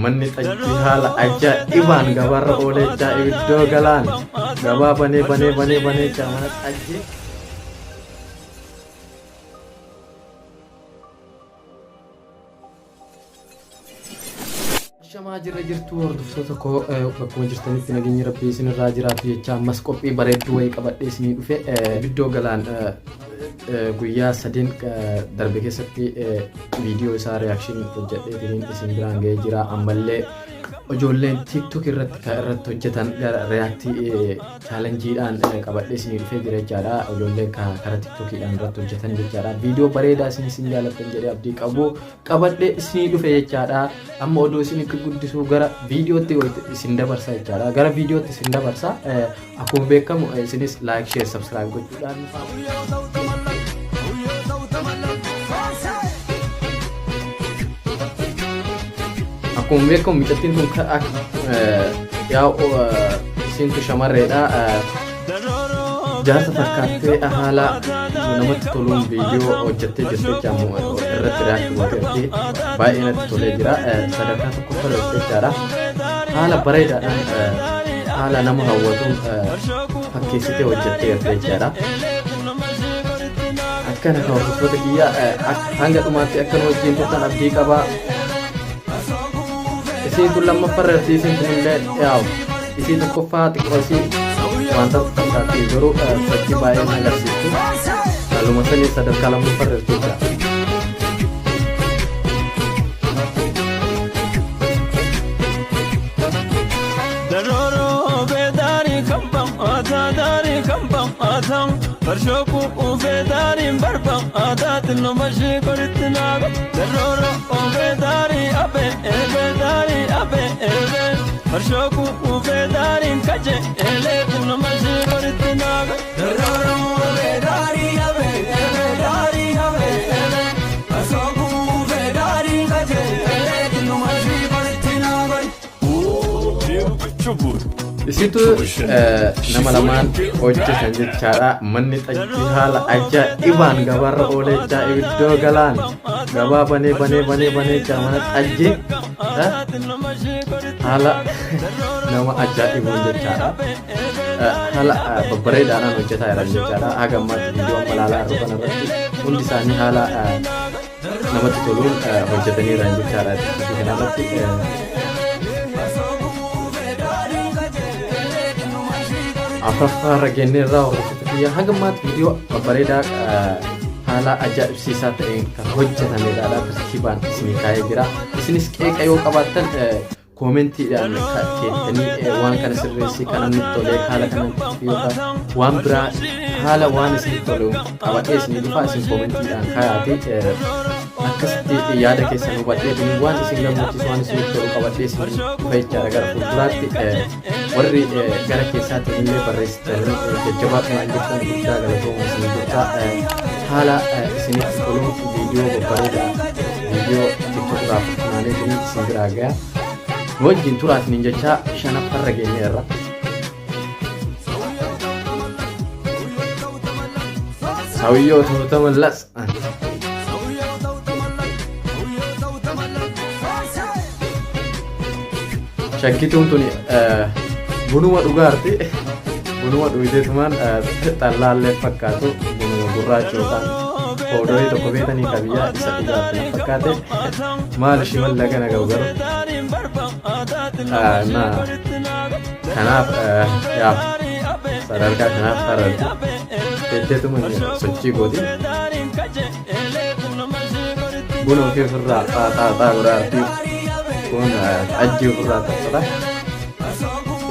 Manni xajjii haala ajaa'ibaan gabaarra oolee jaa ibiddoo galaan gabaa banee banee banee banee jaa mana xajjii. Shamaa jirra jirtu hordoftoota koo, bakkuma jirtanitti nageenyi rabbii isinirraa jiraatu jecha ammas qophii bareedduu wayii qabadhee isinii dhufe. Ibiddoo galaan guyyaa sadeen darbe keessatti viidiyoo isaa reaction hojjedheetiin isin biraan ga'ee jira. Ammallee ijoolleen TikTok irratti kan irratti hojjetan gara react challengeidhaan qabadhee isinii dhufee jira jechaadha. Ijoolleen karaa TikTokiidhaan irratti hojjetan jechaadha. Viidiyoo bareedaa isin jaalattan jedhee abdii qabu qabadhee isinii dhufe jechaadha. Amma oduu isinitti guddisuu gara viidiyootti isin dabarsa jechaadha. Gara viidiyootti isin dabarsa. Akkuma beekamu isinis like, share, subscribe gochuudhaan. Akkuma beekamu mucattiin tun yaa isiintu shamarreedha. Jaarsa fakkaattee haala namatti toluun viidiyoo hojjettee jirti jechamu irratti react gooteerti. Baay'ee natti tolee jira. Sadarkaa tokkoffaa irratti jechaadha. Haala bareedaadhaan, haala nama hawwatuun fakkeessitee hojjetteerti jechaadha. Akkana kan hordoftoota kiyya, hanga dhumaatti akka nu wajjin turtan abdii qabaa. Isiin kun lammaffaa irratti, isiin kun illee yaa'u isii tokkoffaa xiqqoo isii wanta fakkaatti garuu sochii baay'ee na agarsiistu. Haaluma sanii sadarkaa lammaffaa irratti jecha. Daroro bedari kambam ata dari kambam atam Farshoku bedari barbam ata tinno mashi koritinago. Daroro bedari abe bedari abe ebe Farshoku bedari kaje ele tinno mashi koritinago. Daroro bedari abe bedari abe ebe Farshoku bedari kaje ele tinno mashi koritinago. Isitu nama lamaan hojjetan jechaadha. Manni xajjii haala ajaa'ibaan gabaarra oolee jaa ibiddoo galaan gabaa banee banee banee banee jaa mana xajjii haala nama ajaa'ibuun jechaadha. Haala babbareedaadhaan hojjetaa jiran jechaadha. Haga ammaatti viidiyoo amma ilaalaa jirru kanarratti hundi isaanii haala namatti toluun hojjetanii jiran jechaadha. Kanarratti afuraffaa irra geenyeerraa, hordoftoota kiyya. Haga ammaatti viidiyoo babbareedaa haala ajaa'ibsiisaa ta'een kan hojjetamedha. Tartiibaan isinii kaa'ee jira. Isinis qeeqa yoo qabaattan commentiidhaan keettanii waan kana sirreessii, kana nutti tolee, haala kanaan yookaan waan biraa haala waan isinitti tole qabadhee isinii dhufaa, isin commentiidhaan kaayaati. Akkasitti yaada keessan hubadhee waan isin gammachiisu, waan isinitti tolu qabadhee isin dhufa jechaadha gara fuulduraatti. Warri gara keessaatiin illee barreessitanii jajjabaadhumaan jirtan guddaa galatooma isin jecha. Haala isinitti toluun viidiyoo babbareedaa, viidiyoo TikTok irraa funaanee isin biraa ga'a. Nu wajjin turaatiin jecha shanaffarra geenyeerra. Sawiyyoo tuuta mallas. Shakkituun tuni bunuma dhugaarti. Bunuma dhugdeetumaan xallaallee fakkaatu bunuma gurraacha yookaan powderii tokko beekanii kabiyyaa isa dhugaarti na fakkaate. Maal ishii malla kana ga'u garuu. Na kanaaf yaa sadarkaa kanaaf fararti. Teetteetuma sochii gooti. Buna ofii ofirraa xaaxaa xaa godhaarti. Kun xajjii ofirraa taphata.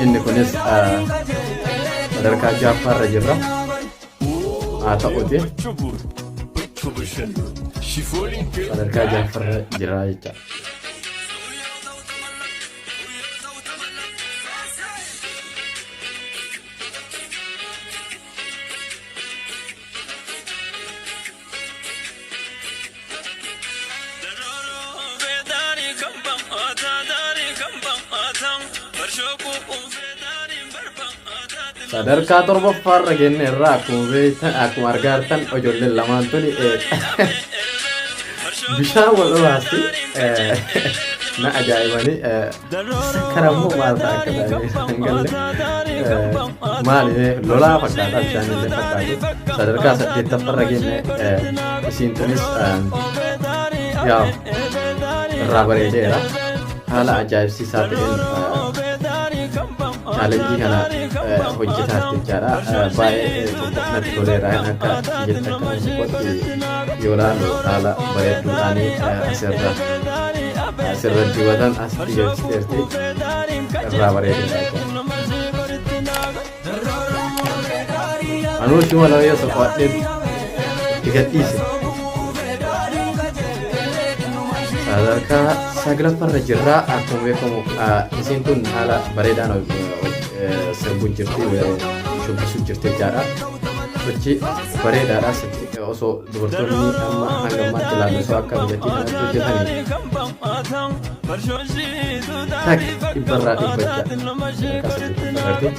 Inni kunis sadarkaa ja'affaarra jirra. Haa ta'uti sadarkaa ja'affaarra jira jecha. Sadarkaa torbaffaarra genne irraa akkuma beektan, akkuma argaa jirtan, ijoolleen lamaan tuni bishaan wal obaasti. Na ajaa'ibanii sakkarammoo maal ta'a akka ta'e hin galle. Maali lolaa fakkaata, bishaan illee fakkaatu. Sadarkaa saddeettaffarra genne. Isiin tunis yaa irraa bareedeera. Haala ajaa'ibsiisaa ta'een challenge kana hojjetaa jechaadha. Baay'ee tokko natti toleera. Akka jette akka tokkotti yoo ilaalu haala bareedduudhaan asirra dibatan asitti galchiteerti, irraa bareedeera jechaadha. Anuu shuma lama yoo soqoadheen itti gadhiise. Sadarkaa saglaffarra jirraa. Akkuma beekamu isiin tun haala bareedaan sirbuu jirti, shubbisuu jirti jechaadha. Sochii bareedaadha. Osoo dubartoonni amma hanga ammaatti ilaallu osoo akka biyyattii kanatti hojjetanii takka dhibbarraa dhibba jechaadha. Sadarkaa saddeettaffarratti.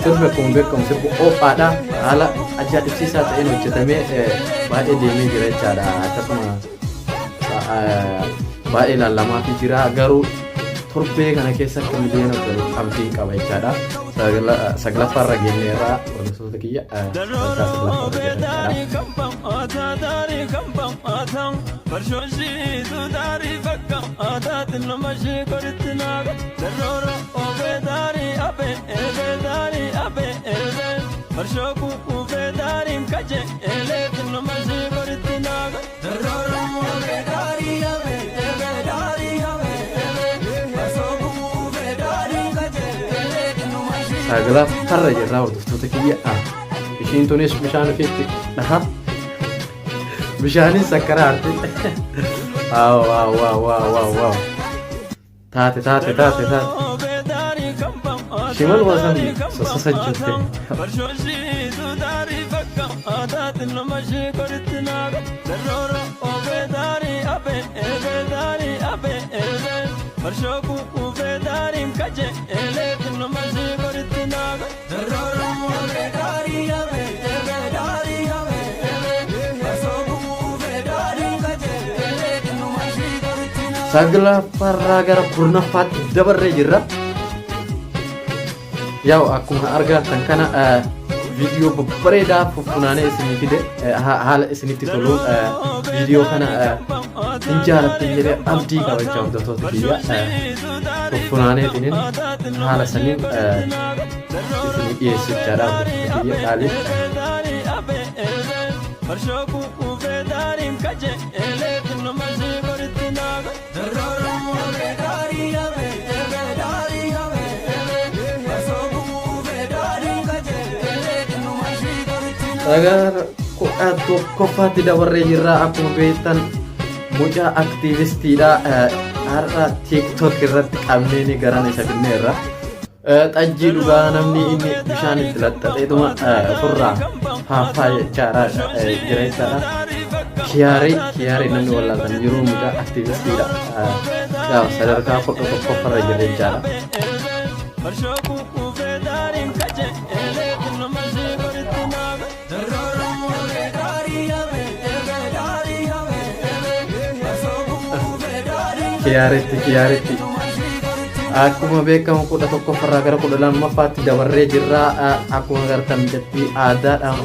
Sirbi akkuma beekamu sirbi qophaadha. Haala ajaa'ibsiisaa ta'een hojjetamee baay'ee deemee jira jechaadha. Akkasuma baay'ee ilaalamaafii jira. Garuu torbee kana keessa akka miliyoona galu abdiin qaba jechaadha. Saglaffaarra geenyeerraa, hordoftoota kiyya, sadarkaa saglaffaarra jirra jechaadha. Saglaffaarra jirraa, hordoftoota kiyya. Ishiin tunis bishaan ofiitti dhaha. Bishaanis sakkara aarti. Waaw waaw waaw waaw waaw waaw. Taate taate taate taate. Shimal wasan sososa jirte. Saglaffaarraa gara 10ffaatti dabarree jirra. Yaa'u akkuma argattan kana viidiyoo babbareedaa fuffunaanee isinii fide, haala isinitti toluun viidiyoo kana hin jaalattan jedhee abdii qabachaa, hordoftoota kiyya, fuffunaaneetiniin haala saniin isinii dhiyeessu jechaadha, hordoftoota kiyya qaalii. Sagar 11ffaatti dabarree jirra. Akkuma beektan mucaa aktiivistiidha. Har'a TikTok irratti qabnee ni garan isa finneerra. Xajjii dhugaa namni inni bishaan itti laxxaxeetuma ofirraa faaffaa jechaadha jira jechaadha. Kiyaarii kiyaarii namni wallaaltan jiru mucaa aktiivistiidha. Sadarkaa 11ffarra jira jechaadha. Kiyaaritti kiyaaritti. Akkuma beekamu 11ffarraa gara 12ffaatti dabarree jirra. Akkuma agartan mijattii aadaadhaan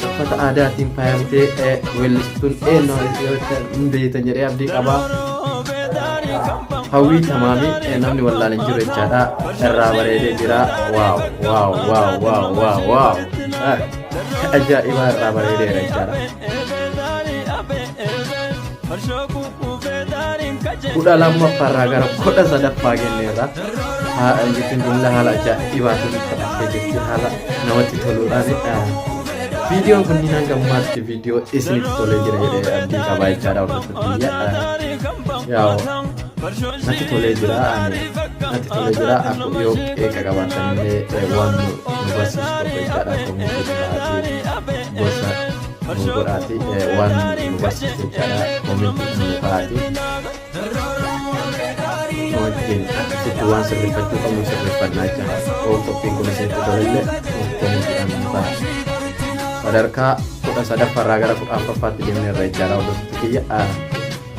uffata aadaatiin faayamtee weellistuun eenyu hin beektan jedhee abdii qaba. Hawwii Tamaamii namni wallaaleen jiru jechaadha. Irraa bareedee jira. Waaw waaw waaw waaw waaw waaw. Ajaa'ibaa, irraa bareedeera jechaadha. 12ffaarraa gara 13ffaa kenneerra. Jechuun jumla haala ajaa'ibaatiin taphattee jirti, haala namatti toluudhaan. Viidiyoon kunniin hanga ammaatti viidiyoo isinitti tolee jira jedhee abdii qabaa jechaadha, hordoftoota kiyya. Yaa'u natti tolee jira, ani natti tolee jira. Akkuma yoo qeeqa qabaatan illee waan nu barsiisu tokko jechaadha, comment godhaatii, gorsa nu godhaatii, waan nu barsiisu jechaadha, comment nu kaa'aatii. Keenya akkasitti waan sirreeffachuu qabnu sirreeffannaa jecha. Oo, qophiin kun isinitti tolellee koomentiidhaan ba'a. Sadarkaa 13ffaarraa gara 14ffaatti deemnee irra jechaadha, hordoftoota kiyya.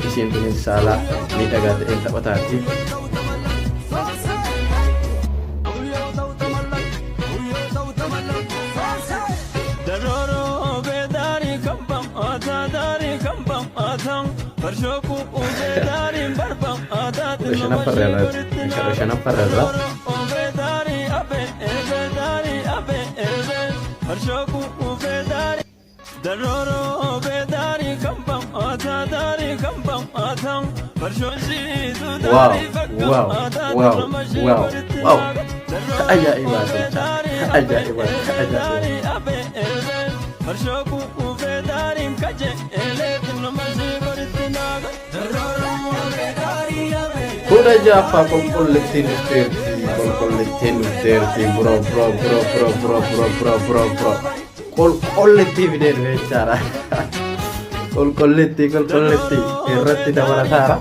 Isiin tunis saala miidhagaa ta'een taphataarti. Daroro beedaarii kan ba'aataa daarii kan ba'aataa farshoo ku'uu beedaarii barba'aataa. 15ffaarra 15ffaarra. Beedaarii abee beedaarii abee farshoo ku'uu beedaarii. Daroro beedaarii kan ba'aataa daarii kan ba'aataa farshoo shiituu daarii bakka Wow! Ka ajaa'ibaa jecha, ka ajaa'ibaa, ka ajaa'ibaa. Farshoo ku'uu beedaarii kaje eelee xinnuma shii goritti naaga. 16ffaa, qulqullittiin dhufteerti, qulqullittiin dhufteerti, bro, bro, bro, bro, bro, bro, bro, bro, bro, qulqullittii fidee dhufe jechaadha. Qulqullittii, qulqullittii irratti dabalataara.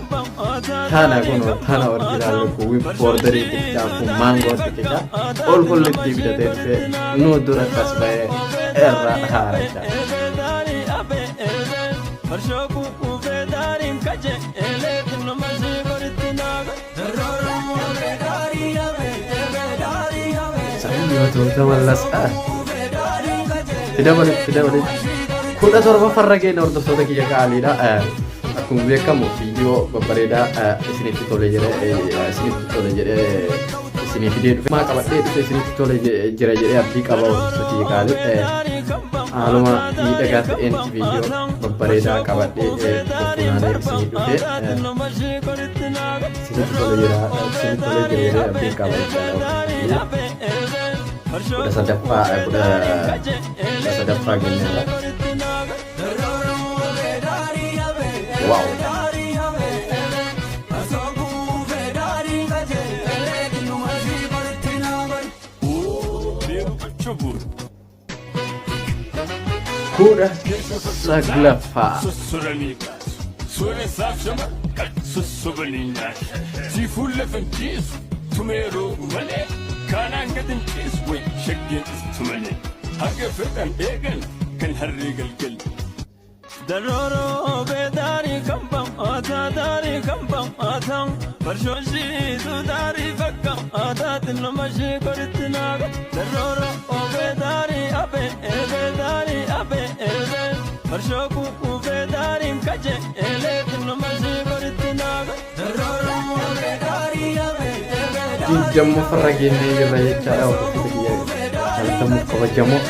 Tana kun tana original kun borderii xiqqaa kun maangoo xiqqaa qulqullittii fidatee dhufe, nu dura kas ba'ee irraa haara jechaadha. Farshoo ku'uu beedaarii kaje eelee xinnuma shii goritti naaga. Sayyootuu tamallas. Itti dabali, itti dabali. 17ffarra keenya, hordoftoota kiyya qaaliidha. Akkuma beekamu viidiyoo babbareedaa isinitti tole jedhee isinii fidee dhufe. Maa qabadhee dhufe isinitti tole jira jedhee abdii qaba, hordoftoota kiyya qaalii. Haaluma miidhagaa ta'een viidiyoo babbareedaa qabadhee funaanee isinii dhufe. Isinitti tole jira jedhee abdii qaba jechaadha. 13ffaa, 13ffaa kenneera. Wow! 19ffaa. Sossoranii kaasu. Suuressaaf shama kan sossobanii nyaatu. Siifuu lafa hin ciisu tumee roobu malee. Kaanaan gad hin ciisu wayi shaggeen istu malee. Haga fedhan eegan kan harree galgal. Daroro beedaarii kan ba'aataa daarii kan ba'aataa farshoo shiituu daarii bakka aadaa xinnuma shii goritti naaga. Daroro beedaarii abee beedaarii abee farshoo ku'uu beedaarii kaje eelee xinnuma shii goritti naaga. Daroro beedaarii abee. 20ffarra geennee jirra jechaadha, hordoftoota kiyya jaalatamuuf kabajamoo.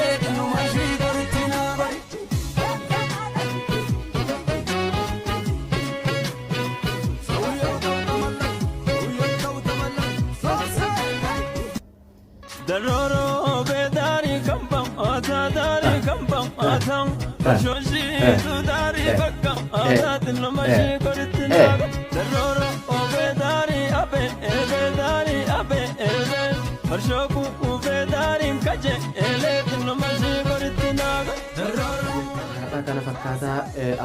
Daroro beedaarii kan ba'aataa daarii kan ba'aataa farshoo shiituu daarii bakka aadaa xinnuma shii goritti naaga. Daroro beedaarii abee beedaarii abee farshoo ku'uu beedaarii kaje eelee xinnuma shii goritti naaga. Har'a kana fakkaataa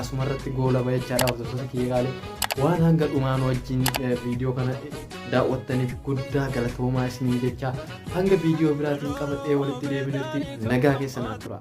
asumarratti goolaba jechaadha, hordoftoota kiyya qaalii. Waan hanga dhumaan wajjin viidiyoo kana daawwattaniif guddaa galatoomaa isiniin jecha, hanga viidiyoo biraatiin qabadhee walitti deebinutti nagaa keessa naa tura.